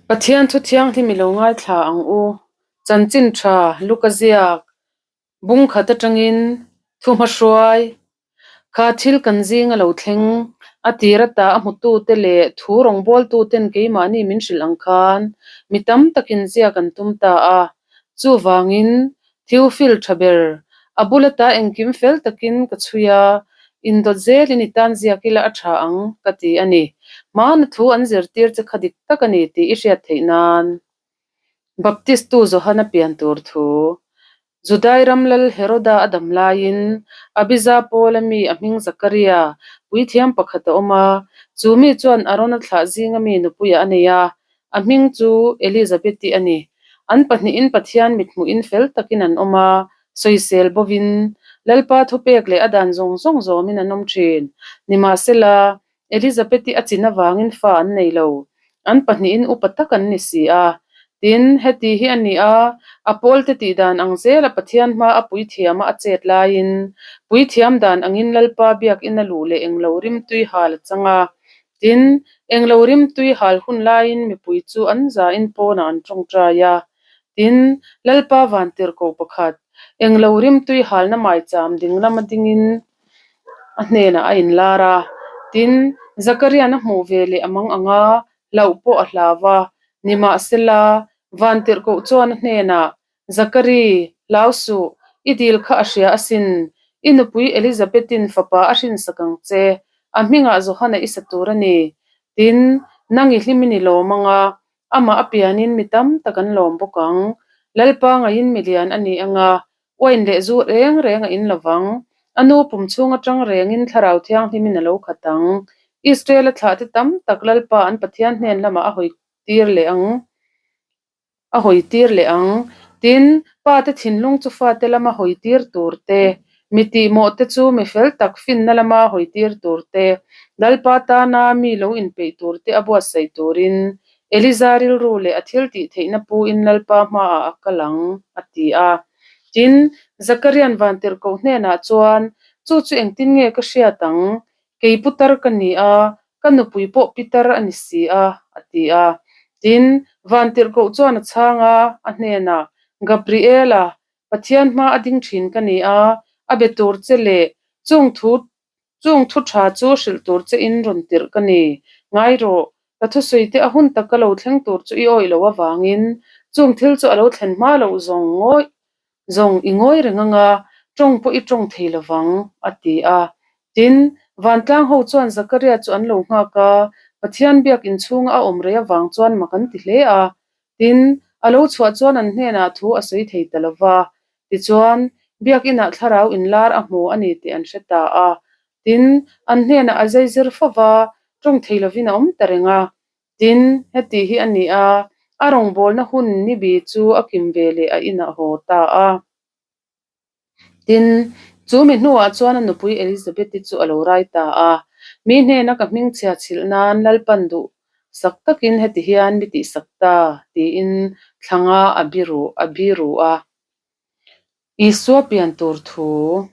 Pathian thu thianghlim i lo ngaithla ang u. Chanchin tha Luka ziak bung khat atangin thu hmahruai kha thil kan zing a lo thleng a tir ata a hmutute leh thu rawngbawltuten keimahni min hrilh ang khan mi tam takin ziak an tum ta a. Chuvangin Theophil tha ber a bul ata engkim fel takin ka chhui a, indawt zelin i tan ziak ila a tha ang ka ti a ni. Hmana thu an zirtir che kha dik tak a ni tih i hriat theih nan. Baptistu Johana pian tur thu. Judai ram lal Heroda a dam laiin Abija Paula mi a hming Zakaria, puithiam pakhat a awm a, chu mi chuan Arona thlah zinga mi nupuiah a nei a, A hming chu Elizabeth-i a ni. An pahnihin Pathian mithmuhin fel takin an awm a, sawisel bovin, Lalpa thupek leh a dan zawng zawng zawmin an awm thin. Nimahsela, Elizabeth-i a chin avangin fa an nei lo. An pahnihin upa tak an ni si a. Tin, heti hi a ni a, a pawlte tih dan ang zela Pathian hma a puithiama a chet laiin, puithiam dan angin Lalpa biakina luh leh englo rimtui hal a chang a, Tin, englo rimtui hal hun laiin mipui chu an zain pawnah an tawngtai a. Tin, Lalpa vantirhkoh pakhat, englo rimtui halna maicham ding lama dingin a hnenah a inlar a. Tin, Zakarian a hmuh ve leh a mang ang a, hlauh pawh a hlau a. Nimahsela, vantirhkoh chuan a hnenah, Zakari, hlau suh, i dil kha a hria asin. I nupui Elizabethin fapa a hrinsak ang che, a hmingah Johana i sa tur a ni. Tin, nang i hlimin i lawm ang a, amah a pianin mi tam tak an lawm bawk ang. Lalpa ngaiin mi lian a ni ang a, uain leh zu reng reng a in lo vang. A nu pum chhung atang rengin Thlarau Thianghlimin a lo khat ang. Israel-a thlahte tam tak Lalpa an Pathian hnen lamah a hawi tir leh ang. A hawi tir leh ang. Tin, pa te thinlung chu fate lama hawi tir tur te, mi tihmawh te chu mi fel tak finna lama hawi tir tur te, Lalpa tana mi lo inpeih tur te a buatsaih turin Eliza rilru leh a thil tih theihna puin Lalpa hmaah a kal ang, a ti a. Tin, Zakarian vantirhkoh hnenah chuan, Chu chu engtin nge ka hriat ang? Kei putar ka ni a, ka nupui pawh pitar a ni si a, a ti a. Tin, vantirhkoh chuan a chhang a, a hnenah, Gabriela, Pathian hma a ding thin ka ni a, a be tur che leh chung thu chung thu tha chu hrilh tur che in rawn tirh ka ni. Ngai rawh, ka thusawi te a hun taka lo thleng tur chu i awih loh avangin chung thil chu a lo thlen hma loh zawng ngawih Zawng i ngawi reng anga tawng pawh i tawng thei lo vang, a ti a. Tin, vantlang ho chuan Zakaria chu an lo nghak a, Pathian biak inchhunga a awm rei avang chuan mak an ti hle a. Tin, a lo chhuah chuan an hnenah thu a sawi thei ta lo va. Tichuan, biak inah thlarau inlar a hmu a ni tih an hre ta a. Tin, an hnenah a zaizir fo va, tawng thei lovin a awm ta reng a. Tin, heti hi a ni a, a rawngbawlna hun nibi chu a kim ve leh a inah haw ta a. Tin, chu mi hnuah chuan a nupui Elizabeth-i chu a lo rai ta a. Mi hnena ka hmingchhia chhilh nan Lalpan duh sak takin heti hian mi tihsak ta, tiin thlanga a biru a biru a. Isua pian tur thu.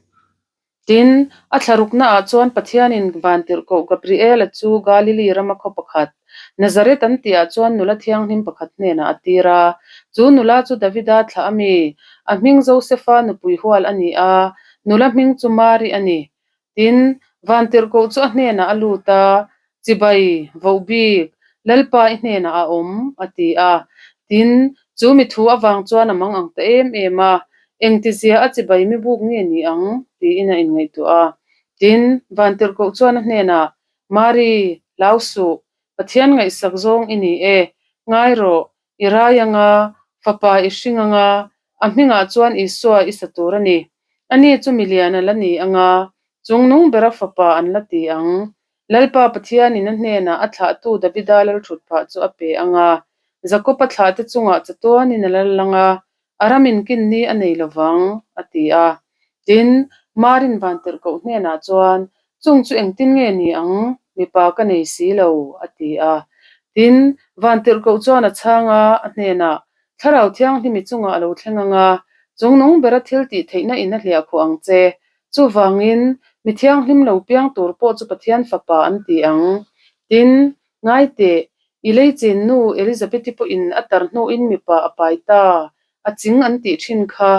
Tin, a thlaruknaah chuan Pathianin vantirhkoh Gabriela chu Galili rama khaw pakhat, Nazareth an tihah chuan nula thianghlim pakhat hnenah a tir a. Chu nula chu Davida thlah a mi, a hming Josefa nupui hual a ni a, nula hming chu Mari a ni. Tin, vantirhkoh chu a hnenah a lut a, Chibai, vohbik, Lalpa i hnenah a awm, a ti a. Tin, chu mi thu avang chuan a mang ang ta em em a, Engtizia a chibai mi buk nge ni ang? tiin a inngaihtuah a. Tin, vantirhkoh chuan a hnenah, Mari, hlau suh, Pathian ngaihsak zawng i ni e, ngai rawh, I rai anga, fapa i hring anga, a hmingah chuan Isua i sa tur a ni. Ani chu milian a la ni anga, chungnung bera fapa an la ti ang. Lalpa Pathianin a hnenah a thlahtu Davida lalthutphah chu a pe anga, Jakob-a thlahte chungah chatuanin a lal anga, A ram inkin ni a nei lo vang, a ti a. Tin, Marin vantirhkoh hnenah chuan, Chung chu engtin nge ni ang? Mipa ka nei si lo, a ti a. Tin, vantirhkoh chuan a chhang a, a hnenah, Thlarau Thianghlimi chungah a lo thleng ang a, chungnung bera thil tih theihna in a hliah khuh ang che. Chuvangin, mi thianghlim lo piang tur pawh chu Pathian Fapa an ti ang. Tin, ngai teh. I lei chin nu Elizabeth-i pawhin a tar hnuin mipa a pai ta, a ching an tih thin kha.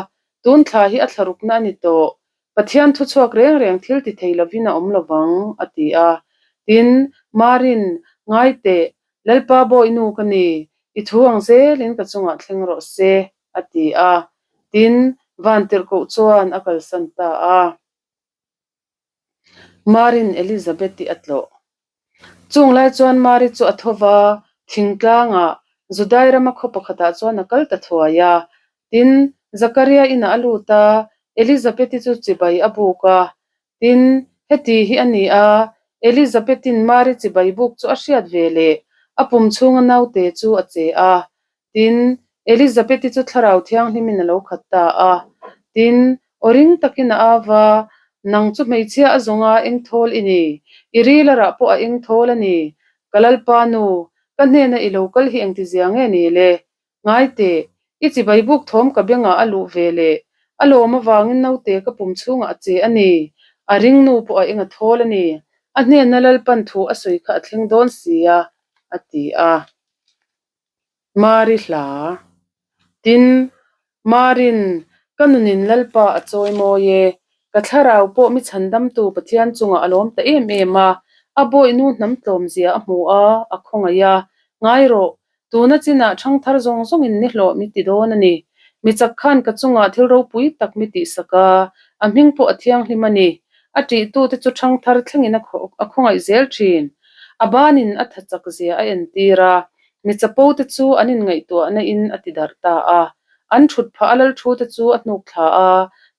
Tun thla hi a thlarukna a ni tawh. Pathian thuchhuak reng reng thil ti thei lovin a awm lovang, a ti a. Tin, Marin, Ngai teh, Lalpa bawi nu ka ni, i thu ang zelin ka chungah thleng rawh se, a ti a. Tin, Vantirhkoh chuan a kalsan ta a. Marin Elizabeth-i a tlawh. Chung lai chuan Mari chu a tho va, thingtlangah Judai rama khaw pakhatah chuan a kal ta thuai a. Tin, Zakaria inah a lut a, Elizabeth-i chu chibai a buk a. Tin, heti hi a ni a, Elizabeth-in Mari chibai buk chu a hriat ve leh a pum chhunga naute chu a che a. Tin, Elizabeth-i chu Thlarau Thianghlimin a lo khat ta a. Tin, aw ring takin a au va, Nang chu hmeichhia a zawnga eng thawl i ni? I ril a rah pawh a eng thawl a ni. Ka Lalpa nu, ka hnena i lo kal hi engtizia nge ni le? Ngai teh, i chibai buk thawm ka bengah a luh ve leh. A lawm avangin naute ka pum chhungah a che a ni. A ring nu pawh a eng a thawl a ni. A hnena Lalpan thu a sawi kha a thleng dawn si a, a ti a. Mari hla. Tin, Marin, ka nunin Lalpa a chawi mawi e, ka thlarau pawh mi chhandamtu Pathian chungah a lawm ta em em a, a bawihnu hnam tlawmzia a hmu a, a khawngaih a, ngai rawh, tuna chinah ṭhangthar zawng zawngin ni hlawh mi ti dawn a ni. Mi chak khan ka chungah thil ropui tak mi tihsak a, a hming pawh a thianghlim a ni. A ṭihtute chu ṭhangthar thlengin a khawngaih zel ṭhin. A banin a tha chak zia a entir a, Mi chapo te chu an inngaihtuahna in a ti darh ta a. An thut phah a lal thu te chu a hnuk thla a,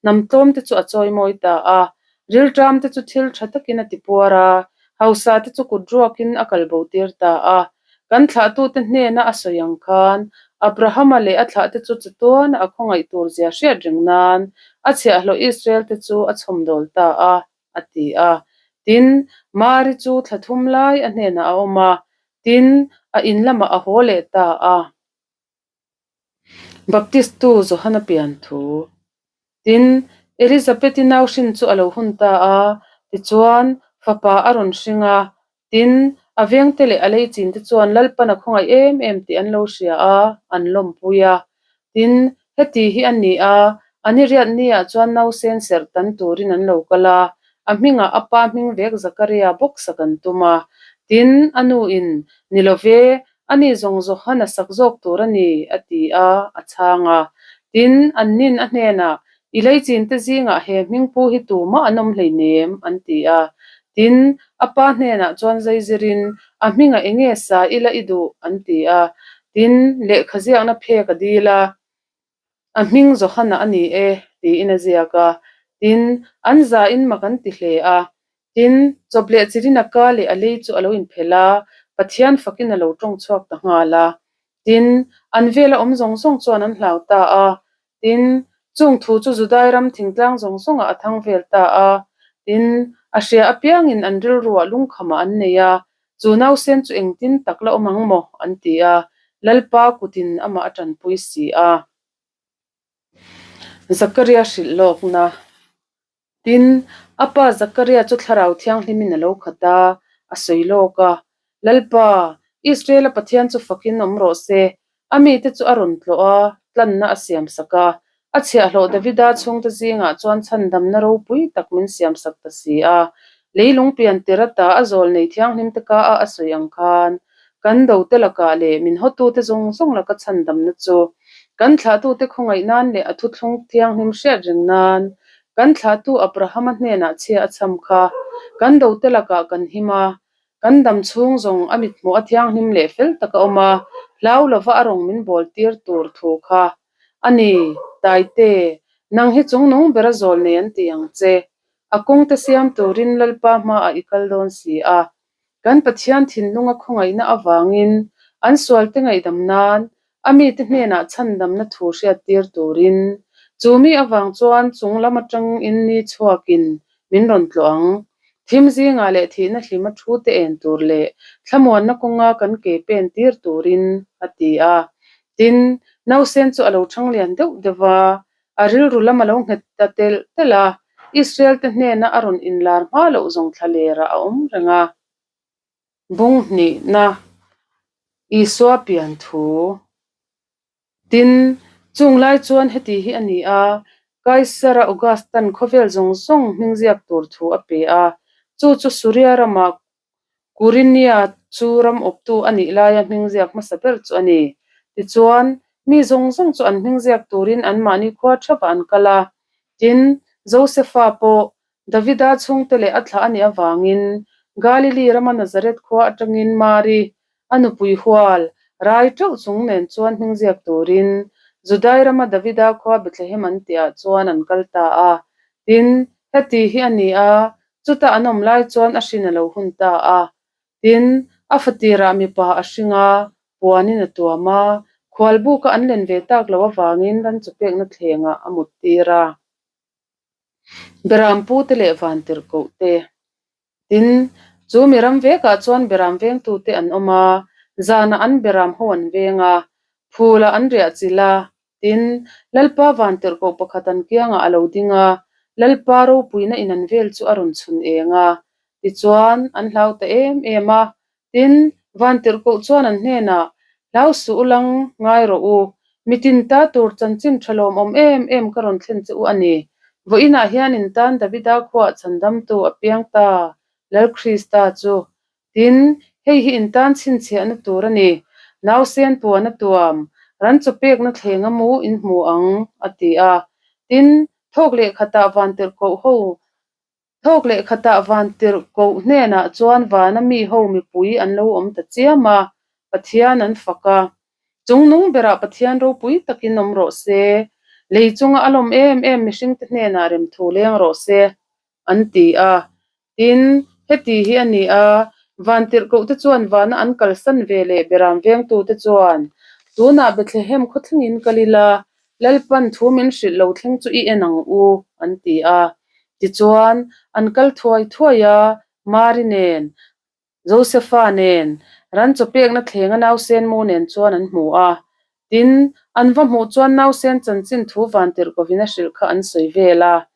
hnam tlawm te chu a chawimawi ta a. Rilṭam te chu thil tha takin a ti puar a, hausa te chu kut ruakin a kal bo tir ta a. Kan thlahtute hnena a sawi ang khan Abrahama leh a thlahte chu chatuana a khawngaih tur zia hriat reng nan a chhiahhlawh Israel te chu a chhawmdawl ta a, a ti a. Tin, Mari chu thla thum lai a hnenah a awm a, Tin, a in lamah a haw leh ta a. Baptistu Johana pian thu. Tin, Elizabeth-i nau hrin chu a lo hun ta a, tichuan, fapa a rawn hring a. Tin, a vengte leh a leichinte chuan Lalpan a khawngaih em em tih an lo hria a, an lawmpui a. Tin, heti hi a ni a, a ni riat niah chuan nausen serh tan turin an lo kal a, a hmingah a pa hming vek Zakaria bawk sak an tum a. Tin, a nuin, Ni lo ve, ani zawng Johan a sak zawk tur a ni, a ti a, a chhang a. Tin, annin a hnenah, I leichin te zingah he hming pu hi tumah an awm hleinem, an ti a. Tin, a pa hnenah chuan zaizirin, A hmingah eng nge sa ila i duh? an ti a. Tin, lehkha ziakna phek a dil a, A hming Johana a ni e, tiin a ziak a. Tin, an zain mak an ti hle a. Tin, chawp leh chirin a ka leh a lei chu a lo inphelh a, Pathian fakin a lo tawng chhuak ta nghal a. Tin, an vela awm zawng zawng chuan an hlau ta a. Tin, chung thu chu Judai ram thingtlang zawng zawngah a thang vel ta a. Tin, a hria apiangin an rilruah lungkhamah an nei a, Chu nausen chu engtin tak la awm ang maw? an ti a. Lalpa kutin amah a tanpui si a. Zakaria hrilh lawkna. Tin, a pa Zakaria chu Thlarau Thianghlimin a lo khat a, a sawi lawk a, Lalpa, Israela Pathian chu fakin awm rawh se. A mite chu a rawn tlawh a, tlanna a siamsak a. A chhiahhlawh Davida chhungte zingah chuan chhandamna ropui tak min siamsak ta si a. Leilung pian tir ata a zawl nei thianghlimte ka a a sawi ang khan, kan dote lakah leh min hawtute zawng zawng laka chhandamna chu kan thlahtute khawngaih nan leh a thuthlung thianghlim hriat reng nan kan thlahtu Abrahama hnenah chhia a chham kha kan dote lakah kan him a, kan dam chhung zawng a mithmuh a thianghlim leh fel tak a awm a, hlau lova a rawng min bawl tir tur thu kha a ni, Taite, nang hi chungnung bera zawl nei an ti ang che, a kawngte siam turin Lalpa hmaah i kal dawn si a. Kan Pathian thinlunga khawngaihna avangin an sualte ngaihdam nan a mite hnenah chhandamna thu hriattir turin chu mi avang chuan chung lam atangin ni chhuakin min rawn tlawh ang. Thim zingah leh thihna hlima thu te en tur leh thlamuanna kawnga kan ke pen tir turin a ti a. Tin, nausen chu a lo thang lian deuh deuh va, A rilru lam a lo nghet ta telh telh a, Israel-te hnena a rawn inlar hma loh zawng thla lerah a awm reng a. Bung hnihna. Isua pian thu. Tin, chung lai chuan heti hi a ni a, Kaisara Augustan khawvel zawng zawng hming ziak tur thu a pe a, chu chu Suria ramah Kurinia chu ram awptu a nih laia hming ziak hmasa ber chu a ni. Tichuan, mi zawng zawng chu an hming ziak turin anmahni khua theuhah an kal a. Tin, Josefa pawh Davida chhungte leh a thlah a nih avangin Galili rama Nazareth khua atangin Mari, a nupui hual, rai teuh chung nen chuan hming ziak turin Judai rama Davida khua Bethlehem an tihah chuan an kal ta a. Tin, heti hi a ni a, Chutah an awm lai chuan a hrin a lo hun ta a. Tin, a fatirah mipa a hring a, puanin a tuam a, khualbuka an len ve tak loh avangin ran chu pekna thlengah a mut tir a. Beram pute leh vantirhkoh te. Tin, chu mi ram vekah chuan beram vengtute an awm a, zanah an beram ho an veng a, phulah an riah chilh a, Tin, Lalpa vantirhkoh pakhat an kiangah a lo ding a, Lalpa ropuina in an vel chu a rawn chhun eng a. Tichuan, an hlau ta em em a. Tin, vantirhkoh chuan an hnenah, Hlau suh u lang, ngai rawh u. Mitin ta tur chanchin tha lawmawm em em ka rawn thlen che u a ni. Vawiinah hian in tan Davida khuaah chhandamtu a piang ta, Lal Krista chu. Tin, hei hi in tan chhinchhiahna tur a ni. Nausen puan a tuam, ran chaw pekna thleng a mu in hmu ang, a ti a. Tin, thawk leh khatah vantirhkoh ho, thawk leh khatah vantirhkoh hnenah chuan vana mi ho mipui an lo awm ta chiam a, Pathian an fak a. Chungnung berah Pathian ropui takin awm rawh se, lei chunga a lawm em em mihringte hnenah remthu leng rawh se. an ti a. Tin, heti hi a ni a, vantirhkohte chuan vana an kalsan ve leh beram vengtute chuan, Tunah Bethlehem khawthlengin kal ila, Lalpan thu min hrilh lo thleng chu i en ang u, an ti a. Tichuan, an kal thuai thuai a, Mari nen, Josefa nen, ran chaw pekna thlenga nausen mu nen chuan an hmu a. Tin, an va hmuh chuan nausen chanchin thu vantirhkovin a hrilh kha an sawi vel a.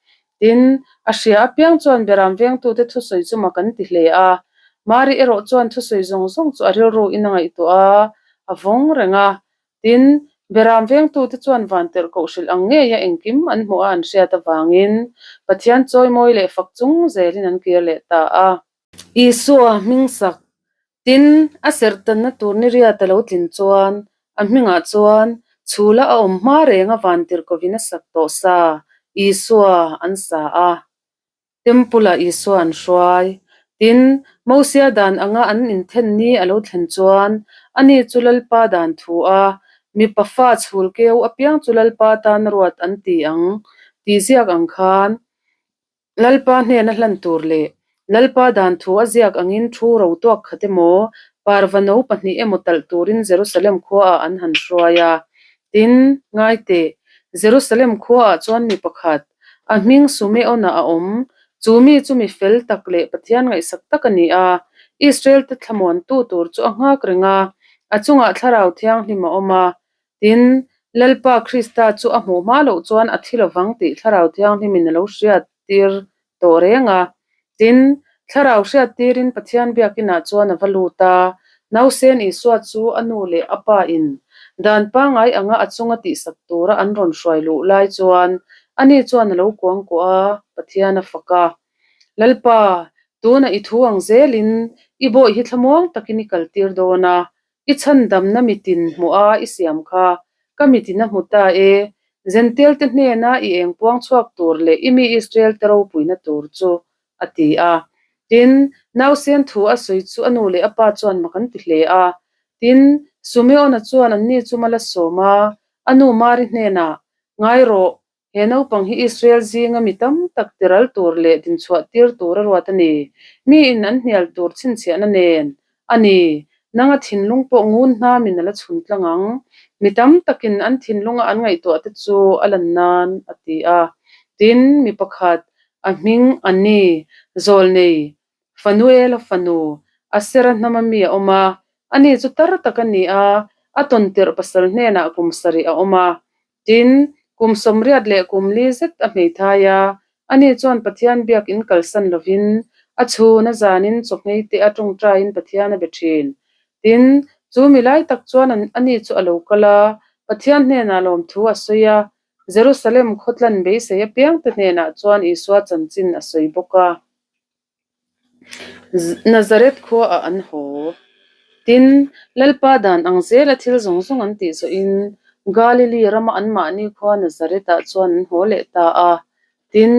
Tin, a hria apiang chuan beram vengtute thusawi chu mak an ti hle a. Mari erawh chuan thusawi zawng zawng chu a rilruin a ngaihtuah a, a vawng reng a. Tin, beram vengtute chuan vantirhkoh hrilh ang ngeia engkim an hmuh a an hriat avangin Pathian chawimawi leh fak chung zelin an kir leh ta a. Isua hming sak. Tin, a serhtanna tur ni riat a lo tlin chuan, a hmingah chuan chhula a awm hma renga vantirhkovin a sak tawh sa, Isua an sa a. Temple-ah Isua an hruai. Tin, Mosia dan anga an inthen ni a lo thlen chuan, ani chu Lalpa dan thu a, mipa fa chhul keu apiang chu Lalpa tan ruat an ti ang, tih ziak ang khan, Lalpa hnena hlan tur leh Lalpa dan thu a ziak angin thu ro tuak khat emaw, parva no pahnih emaw talh turin Jerusalem khuaah an han hruai a. Tin, ngai teh, Jerusalem khuaah chuan mi pakhat, a hming Sumeona a awm, chu mi chu mi fel tak leh Pathian ngaihsak tak a ni a, Israel-te thlamuantu tur chu a nghak reng a, a chungah Thlarau Thianghlim a awm a, Tin, Lalpa Krista chu a hmuh hma loh chuan a thi lovang tih Thlarau Thianghlimin a lo hriat tir tawh reng a. Tin, Thlarau hriat tirin Pathian biakinah chuan a va lut a, Nausen Isua chu a nu leh a pa in dan pangngai anga a chunga tihsak tura an rawn hruai luh lai chuan ani chuan a lo kuangkuah a, Pathian a fak a. Lalpa, tunah i thu ang zelin i bawih hi thlamuang takin i kaltir dawn a, I chhandamna mitin hmuh a i siam kha, ka mitin a hmu ta e, Zential te hnena i eng puang chhuak tur leh i mi Israel te ropuina tur chu, a ti a. Tin, nausen thu a sawi chu a nu leh a pa chuan mak an ti hle a. Tin, Sumeona chuan anni chu mal a sawm a, a nu Mari hnenah, Ngai rawh, He naupang hi Israel zinga mi tam tak tiral tur leh dinchhuah tir tur a ruat a ni. Miin an hnial tur chhinchhiahna nen a ni. Nanga thinlung pawh ngun hnamin a la chhun tlang ang. Mi tam takin an thinlunga an ngaihtuah te chu a lan nan, a ti a. Tin, mi pakhat, a hming a ni, Zawlnei, Fanuela fanu, Asera hnama mi a awm a. Ani chu tar tak a ni a, a tawntirh pasal hnenah kum sarih a awm a. Tin, kum 80 leh kum li zet a hmeithai a, ani chuan Pathian biak in kalsan lovin, a chhun a zanin chawhmei te a tawngtaiin Pathian a be thin. Tin, Chu mi lai tak chuan ani chu a lo kal a, Pathian hnenah lawmthu a sawi a, Jerusalem khawtlan beisei apiangte hnenah chuan Isua chanchin a sawi bawk a. Nazareth khuaah an haw. Tin, Lalpa dan ang zela thil zawng zawng an tih zawhin Galili rama anmahni khua Nazareth-ah chuan an haw leh ta a. Tin,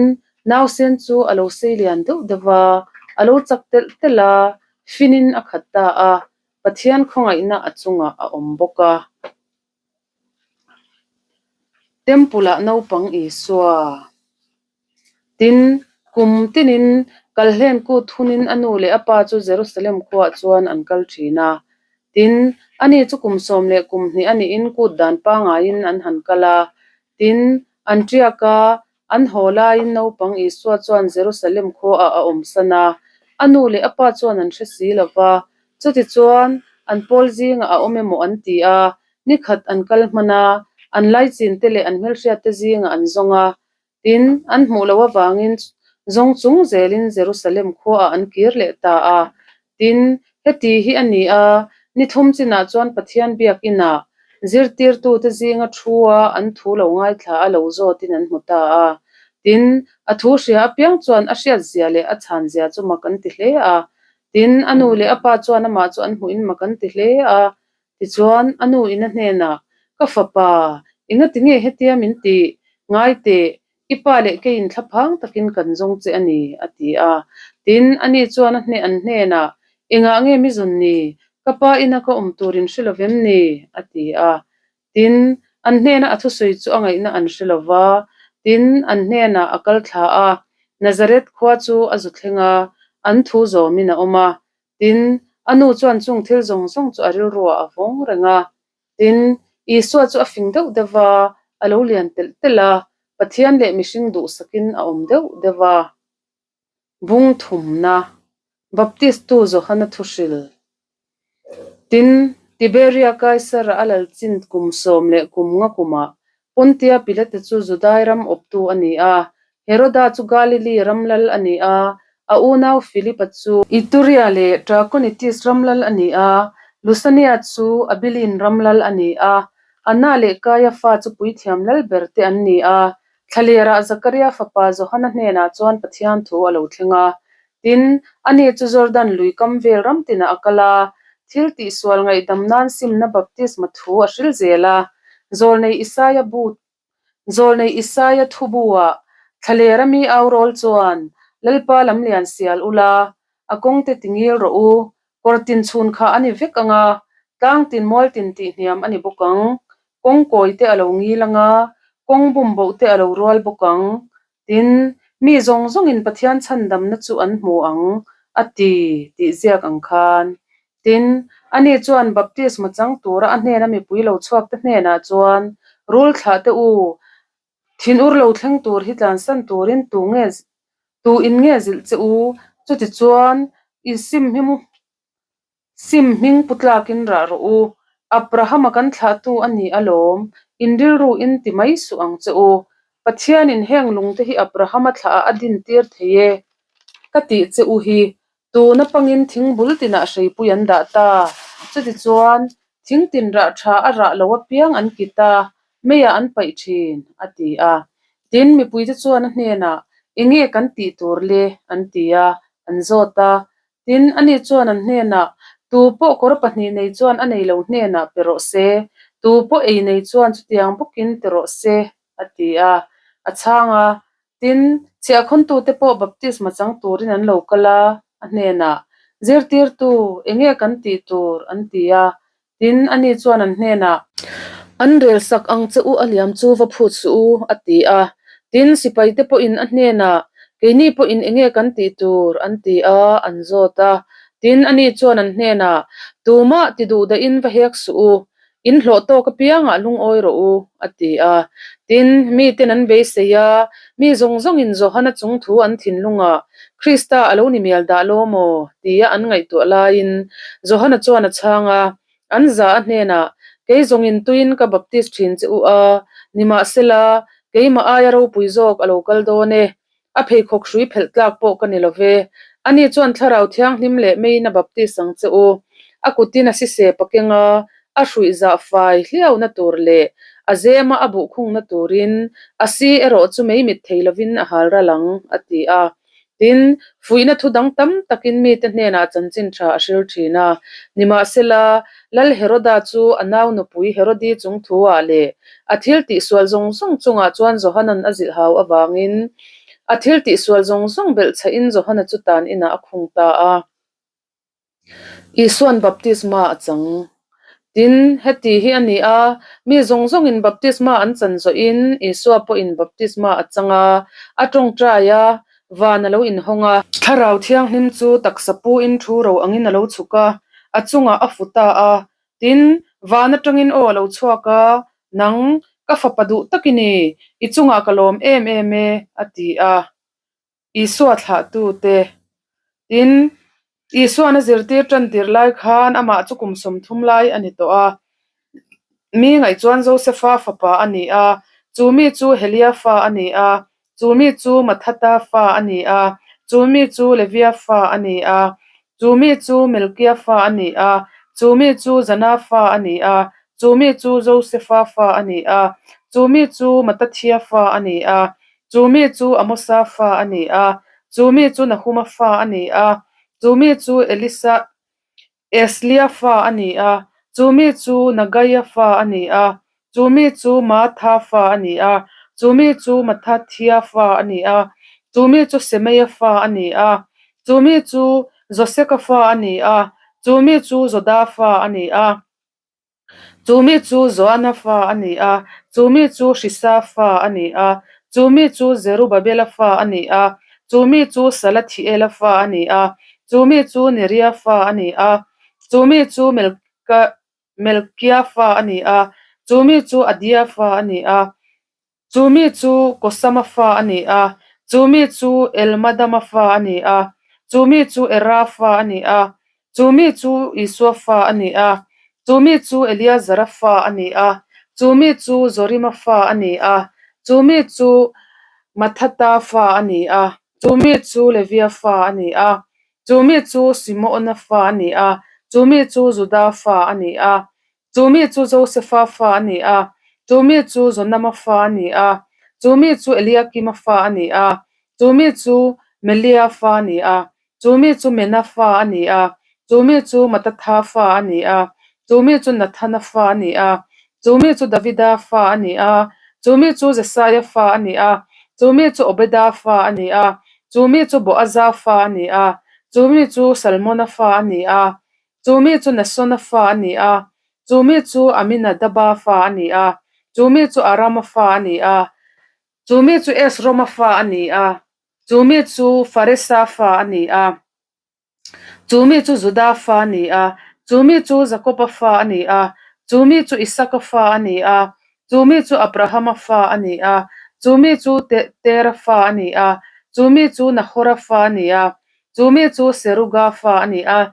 nausen chu a lo sei lian deuh deuh va, a lo chak telh telh a, finin a khat ta a, Pathian khawngaihna a chungah a awm bawk a. Temple-ah naupang Isua. Tin, kum tinin Kalhlen kut hunin a nu leh a pa chu Jerusalem khuaah chuan an kal thin a. Tin, ani chu kum 12 a nihin kut dan pangaiin an han kal a. Tin, an tiak a, an haw laiin naupang Isua chuan Jerusalem khuaah a awmsan a. A nu leh a pa chuan an hre si lo va. Chutichuan, an pawl zingah a awm emaw an ti a, ni khat an kal hman a, an laichin te leh an hmelhriatte zingah an zawng a. Tin, an hmuh loh avangin zawng chung zelin Jerusalem khuaah an kir leh ta a. Tin, heti hi a ni a, ni thum chinah chuan Pathian biakinah zirtirtute zinga thu-a an thu lo ngaithla a lo zawtin an hmu ta a. Tin, a thu hria apiang chuan a hriatzia leh a chhanzia chu mak an ti hle a. Tin, a nu leh a pa chuan amah chu an hmuhin mak an ti hle a. Tichuan, a nu in a hnenah, Ka fapa, engati nge hetia min tih? Ngai teh, i pa leh keiin thlaphang takin kan zawng che a ni, a ti a. Tin, ani chuan a hne an hnenah, Engah nge mi zawn ni? Ka pa ina ka awm tur in hre lo vem ni? a ti a. Tin, an hnena a thusawi chu a ngaihna an hre lo va. Tin, an hnenah a kal thla a, Nazareth khua chu a zu thleng a, an thu zawmin a awm a. Tin, a nu chuan chung thil zawng zawng chu a rilruah a vawng reng a. Tin, Isua chu a fing deuh deuh va, a lo lian telh telh a, Pathian leh mihring duhsakin a awm deuh deuh va. Bung thumna, Baptistu Johana thuhril. Tin, Tiberia Kaisara a lal chin kum 15 kumah Pontia Pilate chu Judai ram awptu a ni a, Heroda chu Galili ram lal a ni a, a unau Philipa chu Ituria leh Trachonitis ram lal a ni a, Lusania chu Abilin ram lal a ni a, Anna leh Kaiafa chu puithiam lal ber te an ni a, Thlalerah Zakaria fapa Johana hnenah chuan Pathian thu a lo thleng a. Tin, ani chu Jordan lui kam vel ram tinah a kal a, thil tihsual ngaihdam nan simna baptisma thu a hril zel a. Zawlnei Isaia bu Zawlnei Isaia thu buah Thlalera mi au rawl chuan, Lalpa lamlian sial ula, a kawngte tingil rawh u, kawr tin chhun kha a ni vek ang a, tlang tin mual tin tihhniam a ni bawk ang. Kawng kawi te a lo ngil ang a, kawng bum boh te a lo rual bawk ang. Tin, mi zawng zawngin Pathian chhandamna chu an hmu ang, a ti, tih ziak ang khan. Tin, ani chuan baptisma chang tura a hnena mipui lo chhuakte hnenah chuan, Rul thlah teh u, Thinur lo thleng tur hi tlansan turin tu nge tu in nge zilh che u? Chutichuan, i sim hming sim hming pu tlakin rah rawh u. Abrahama kan thlahtu a ni alawm, in rilru in ti mai suh ang che u. Pathianin heng lungte hi Abrahama thlahah a dintir thei e ka tih che u hi. Tuna pangin thing bul tinah hreipui an dah ta. Chutichuan, thing tin rah tha a rah lo apiang an kit a, meiah an paih thin, a ti a. Tin, mipuite chuan a hnenah, Enge kan tih tur le? an ti a, an zawt a. Tin, ani chuan an hnenah, Tu pawh kawr pahnih nei chuan a nei lo hnenah pe rawh se, tu pawh ei nei chuan chutiang bawkin ti rawh se, a ti a, a chhang a. Tin, chhiahkhawntute pawh baptisma chang turin an lo kal a, a hnenah, Zirtirtu, enge kan tih tur? an ti a. Tin, ani chuan an hnenah, An rel sak ang che u a liam chu va phut suh u, a ti a. Tin, sipaite pawhin a hnenah, Keini pawhin enge kan tih tur? an ti a, an zawt a. Tin, ani chuan an hnenah, Tumah ti duh dahin va hek suh u, In hlawh tawk apiangah lungawi rawh u, a ti a. Tin, miten an beisei a, mi zawng zawngin Johana chung thu an thinlungah, Krista a lo ni mial dah lo maw? tia an ngaihtuah laiin Johana chuan a chhang a, An za a hnenah, Kei zawngin tuiin ka baptis thin che u a, nimahsela, keimah aia ropui zawk a lo kal dawn e. A pheikhawk hrui phelh tlak pawh ka ni lo ve. Ani chuan Thlarau Thianghlim leh meiin a baptis ang che u. A kutin a sisep a keng a, a hruih zah fai hliauna tur leh a zema a buhkhungna turin a si erawh chu mei mit thei lovin a hal ral ang, a ti a. Tin, fuihna thu dang tam takin mite hnenah chanchin tha a hril thin a. Nimahsela, Lal Heroda chu a nau nupui Herodi chung thu-ah leh a thil tihsual zawng zawng chungah chuan Johanan a zilh hau avangin a thil tihsual zawng zawng belhchhahin Johana chu tan inah a khung ta a. Isua'n baptisma a chang. Tin, heti hi a ni a, mi zawng zawngin baptisma an chan zawhin Isua pawhin baptisma a chang a, a tawngtai a, van a lo inhawng a. Thlarau Thianghlim chu taksa puin thu ro angin a lo chhuk a, a chungah a fu ta a. Tin, van atangin aw a lo chhuak a, Nang, ka fapa duh tak i ni, i chungah ka lawm em em e, a ti a. Isua thlahtute. Tin, Isua'n a zirtir tan tir lai khan amah chu kum 30 lai a ni tawh a. Mi ngaih chuan Josefa fapa a ni a, chu mi chu Helia fa a ni a, chu mi chu Mathata fa a ni a, chu mi chu Levia fa a ni a, chu mi chu Melkia fa a ni a, chu mi chu Jana fa a ni a, chu mi chu Josefa fa a ni a, chu mi chu Matathia fa a ni a, Chu mi chu Amosa fa a ni a, chu mi chu Nahuma fa a ni a, chu mi chu Elisa, Eslia fa a ni a, chu mi chu Nagaia fa a ni a, chu mi chu Maatha fa a ni a, chu mi chu Mathathia fa a ni a, chu mi chu Semeia fa a ni a, chu mi chu Joseka fa a ni a, chu mi chu Joda fa a ni a. Chu mi chu Joana fa a ni a, chu mi chu Hrisa fa a ni a, chu mi chu Zerubabela fa a ni a, chu mi chu Salathiela fa a ni a, chu mi chu Neria fa a ni a, chu mi chu Melkia fa a ni a, chu mi chu Adia fa a ni a. Chu mi chu Kosama fa a ni a, chu mi chu Elmadama fa a ni a, chu mi chu Era fa a ni a, chu mi chu Isua fa a ni a, chu mi chu Eliazara fa a ni a, chu mi chu Zorima fa a ni a, chu mi chu Mathata fa a ni a, chu mi chu Levia fa a ni a, chu mi chu Simona fa a ni a, chu mi chu Juda fa a ni a, Chu mi chu Josefa fa a ni a, chu mi chu Jonama fa a ni a, chu mi chu Eliakima fa a ni a, chu mi chu Melia fa a ni a, chu mi chu Mena fa a ni a, chu mi chu Matatha fa a ni a, chu mi chu Nathana fa a ni a, chu mi chu Davida fa a ni a, chu mi chu Jesaia fa a ni a, chu mi chu Obeda fa a ni a, chu mi chu Boaza fa a ni a, chu mi chu Salmona fa a ni a, Chu mi chu Nasona fa a ni a, chu mi chu Aminadaba fa a ni a, chu mi chu Arama fa a ni a, chu mi chu Esroma fa a ni a, chu mi chu Faresa fa a ni a, chu mi chu Juda fa a ni a, chu mi chu Jakoba fa a ni a, chu mi chu Isaka fa a ni a, chu mi chu Abrahama fa a ni a, chu mi chu Tera fa a ni a, chu mi chu Nahora fa a ni a, Chu mi chu Seruga fa a ni a,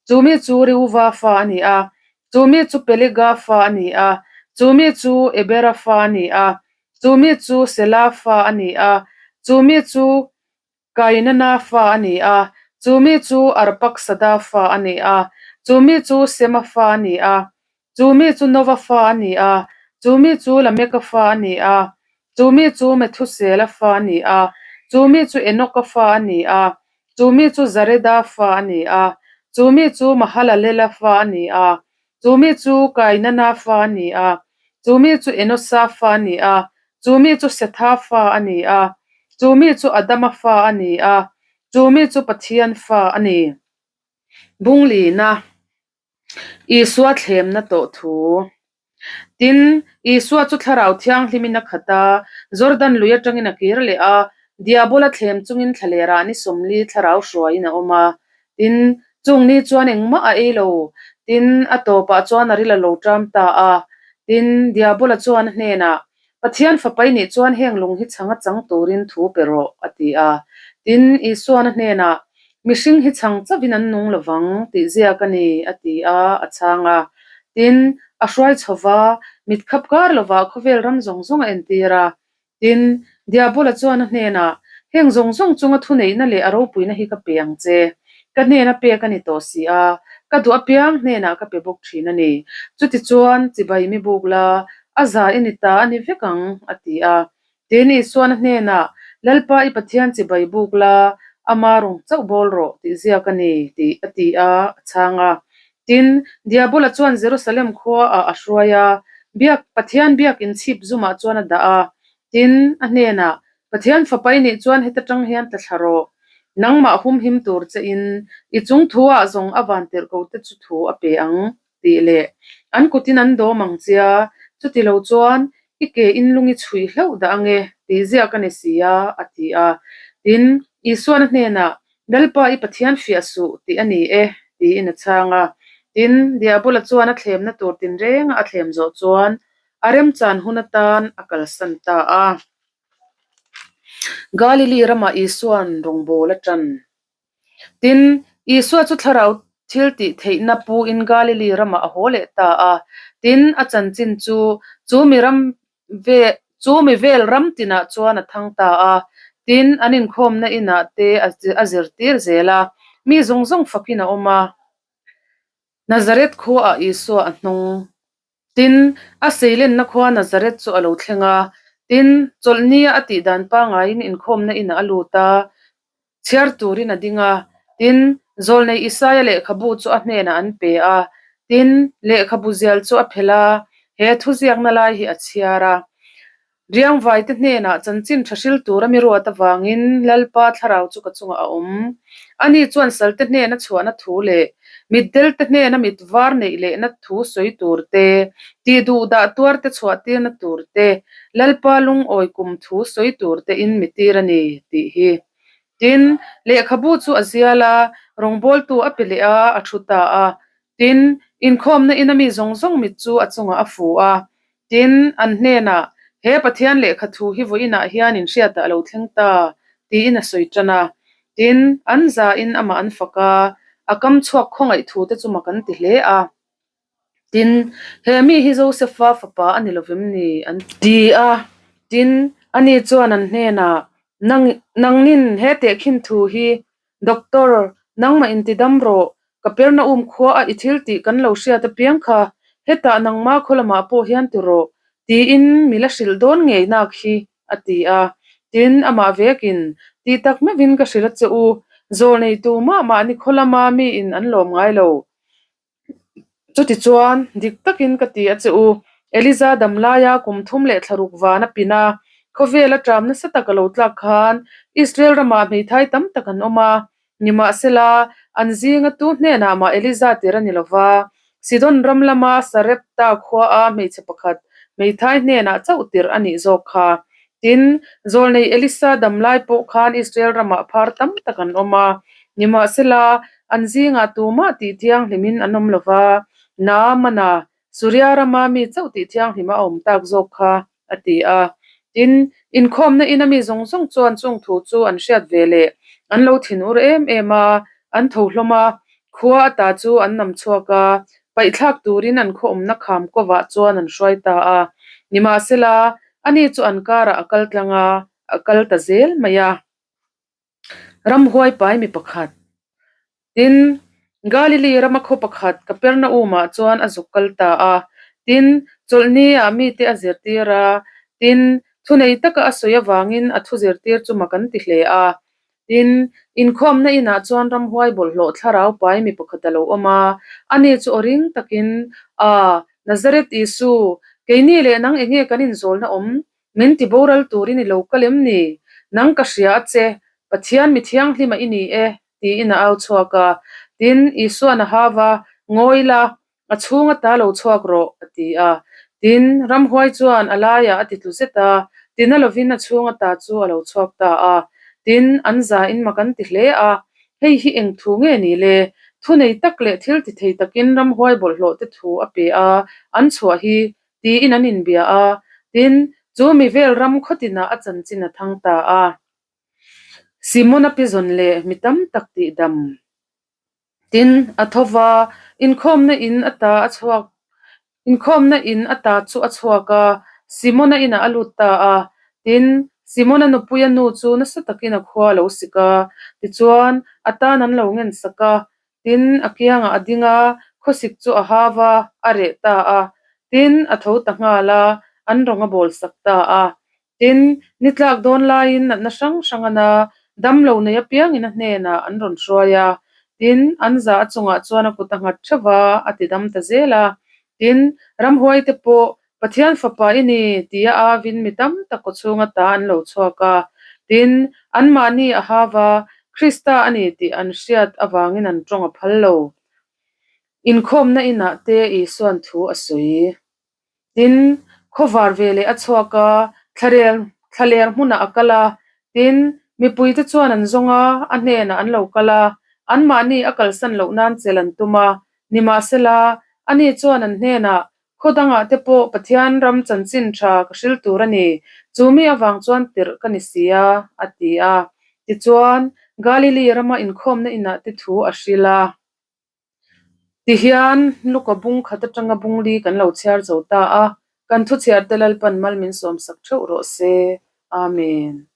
chu mi chu Reuva fa a ni a, chu mi chu Pelega fa a ni a, chu mi chu Ebera fa a ni a, chu mi chu Sela fa a ni a, chu mi chu Kainana fa a ni a, chu mi chu Arpaksada fa a ni a, chu mi chu Sema fa a ni a, Chu mi chu Nova fa a ni a, chu mi chu Lameka fa a ni a, chu mi chu Methusela fa a ni a, chu mi chu Enoka fa a ni a, chu mi chu Zareda fa a ni a, chu mi chu Mahalalela fa a ni a, chu mi chu Kainana fa a ni a, chu mi chu Enosa fa a ni a, chu mi chu Setha fa a ni a, chu mi chu Adama fa a ni a, chu mi chu Pathian fa a ni. Bunglina. Isua thlemna tawh thu. Tin, Isua chu Thlarau Thianghlimin a khat a, Jordan lui atangin a kir leh a, Diabola thlem chungin thlalerah ni 40 thlarau hruaiin a awm a. Tin, chung ni chuan engmah a ei lo. Tin, a tawpah chuan a ril a lo ṭam ta a. Tin, Diabola chuan a hnenah, Pathian fapai nih chuan heng lung hi chhang a chang turin thu pe rawh, a ti a. Tin, Isuan a hnenah, Mihring hi chhang chauhin an nung lovang tih ziak a ni, a ti a, a chhang a. Tin, a hruai chho va, mit khap kar lovah khawvel ram zawng zawng a entir a. Tin, Diabola chuan a hnenah, Heng zawng zawng chunga thuneihna leh a ropuina hi ka pe ang che. Ka hnena pek a ni tawh si a. Ka duh apiang hnenah ka pe bawk thin a ni. Chutichuan, chibai mi buk la, a za i ni ta a ni vek ang, a ti a. Tin, Isuan a hnenah, Lalpa i Pathian chibai buk la, ama rawng chauh bawl rawh, tih ziak a ni, tih a ti a, a chhang a. Tin, Diabola chuan Jerusalem khuaah a hruai a, biak Pathian biak inchhip zumah chuan a dah a. Tin, a hnenah, Pathian fapa i nih chuan heta tang hian tla thla rawh. Nangmah humhim tur che in i chung thu ah zawng a van tirh ko te chu thu a pe ang, tih leh an kut in an dawm ang chia, chuti lo chuan i ke in lung i chhuih hlauh dah ange tih ziak a ni si a, a ti a. Tin, Isuan a hnenah, Lalpa i Pathian fiah suh tih a ni e, tiin a chhang a. Tin, Diabola chuan a thlemna tur tinrenga a thlem zawh chuan a remchan hun atan a kalsan ta a. Galili ramah Isua'n rawngbâwl a ṭan. Tin, Isua chu thlarau thil tih theihna puin Galili ramah a haw leh ta a. Tin, a chanchin chu chu mi ram ve chu mi vel ram tinah chuan a thang ta a. Tin, an inkhawmna inah te a zirtir zel a, mi zawng zawng fakin a awm a. Nazareth khuaah Isua a hnung. Tin, a seilenna khua Nazareth chu a lo thleng a. Tin, chawlhnia a tih dan pangaiin inkhawmna inah a lut a, chhiar turin a ding a. Tin, zawlnei Isaia lehkhabu chu a hnenah an pe a. Tin, lehkhabu zial chu a phelh a, he thuziakna lai hi a chhiar a. Riangvaite hnenah chanchin tha hril tura mi ruat avangin Lalpa thlarau chu ka chungah a awm. Ani chuan salte hnena chhuahna thu leh mitdelte hnena mit var neih lehna thu sawi tur te, tih duh dah tuarte chhuah tirna tur te, Lalpa lungawi kum thu sawi tur te in mi tir a ni, tih hi. Tin, lehkhabu chu a zial a, rawngbawltu a pe leh a, a thu ta a. Tin, inkhawmna ina mi zawng zawng mit chu a chungah a fu a. Tin, an hnenah, He Pathian lehkha thu hi vawiinah hian inhriatah a lo thleng ta, tiin a sawi tan a. Tin, an zain amah an fak a, a kam chhuak khawngaih thute chu mak an ti hle a. Tin, he mi hi Josefa fapa a ni lovem ni? an ti a. Tin, ani chuan an hnenah, Nang, nangnin he tehkhin thu hi, Doctor, nangmah intidam rawh, Kapernaum khua a i thil tih kan lo hriat apiang kha, hetah nangma khaw lamah pawh hian ti rawh, tiin mi la hrilh dawn ngei nak hi, a ti a. Tin, amah vekin, Tih tak meuhin ka hrilh a che u, zawl neitu mah mahni khaw lama miin an lawm ngai lo. Chutichuan, dik takin ka ti a che u, Eliza dam laia kum thum leh thlaruk van a pin a, khawvel a ṭam nasa tak a lo tlak khan Israel ramah hmeithai tam tak an awm a. Nimahsela, an zinga tu hnenah mah Eliza tir a ni lo va, Sidon ram lama Sarepta khuaa hmeichhe pakhat hmeithai hnenah chauh tirh a nih zawk kha. Tin, zawlnei Elisa dam lai pawh khan Israel ramah phar tam tak an awm a. Nimahsela, an zingah tumah tih thianghlimin an awm lo va, Naamana, Suria rama mi chauh tih thianghlima a awm tak zawk kha, a ti a. Tin, inkhawmna ina mi zawng zawng chuan chung thu chu an hriat ve leh an lo thinur em em a, an tho hlawm a, khua ata chu an nam chhuak a, paihthlak turin an khaw awmna kham kovah chuan an hruai ta a. Nimahsela, ani chu an karah a kal tlang a, a kal ta zel mai a. Ramhuai pai mi pakhat. Tin, Galili rama khaw pakhat Kapernaum-ah chuan a zuk kal ta a. Tin, chawlhni ah mite a zirtir a. Tin, thunei taka a sawi avangin a thu zirtir chu mak an ti hle a. Tin, inkhawmna inah chuan ramhuai bawlhhlawh thlarau pai mi pakhat a lo awm a. Ani chu aw ring takin, A, Nazareth Isu, keini leh nang enge kan inzawlna awm? Min ti boral turin i lo kal em ni? Nang ka hria a che, Pathian mi thianghlima i ni e, tiin a au chhuak a. Tin, Isua'n a hau a, Ngawi la, a chhung ata lo chhuak rawh, a ti a. Tin, ramhuai chuan a laiah a ti tlu zet a, tina lovin a chhung ata chu a lo chhuak ta a. Tin, an zain mak an ti hle a, Hei hi eng thu nge ni le? Thunei tak leh thil ti thei takin ramhuai bawlhhlawh te thu a pe a, an chhuah hi tiin an inbia a, tin, chu mi vel ram khaw tinah a chanchin a thang ta a. Simona pizawn leh mi tam tak tih dam. Tin, a tho va, inkhawmna in ata a chhuak, inkhawmna in ata chu a chhuak a, Simona inah a lut ta a. Tin, Simona nupuia nu chu nasa takin a khua a lo sik a, tichuan, a tan an lo ngen sak a. Tin, a kiangah a ding a, khawsik chu a hau a, a reh ta a. Tin, a tho ta nghal a, an rawng a bawlsak ta a. Tin, ni tlak dawn laiin natna hrang hrang a na, damlo nei apiangin a hnenah an rawn hruai a. Tin, an za a chungah chuan a kut a nghat theuh va, a ti dam ta zel a. Tin, ramhuaite pawh Pathian fapa i ni tia avin mi tam tak kawchhunga ta an lo chhuak a. Tin, anmahni a hau a, Krista a ni tih an hriat avangin an tawng a phal lo. Inkhawmna inah te Isuan thu a sawi. Tin, khawvar veleh a chhuak a, thlarel thlaler hmunah a kal a. Tin, mipuite chuan an zawng a, a hnenah an lo kal a, anmahni a kalsan loh nan chelh an tum a. Nimahsela, ani chuan an hnenah, Khaw dangah te pawh Pathian ram chanchin tha ka hril tur a ni, chu mi avang chuan tirh ka ni si a, a ti a. Tichuan, Galili rama inkhawmna inah te thu a hril a. Tihian, Luka bung khat atanga bung li kan lo chhiar zo ta a, kan thuchhiarte Lalpan mal min sawmsak theuh rawh se. Amen.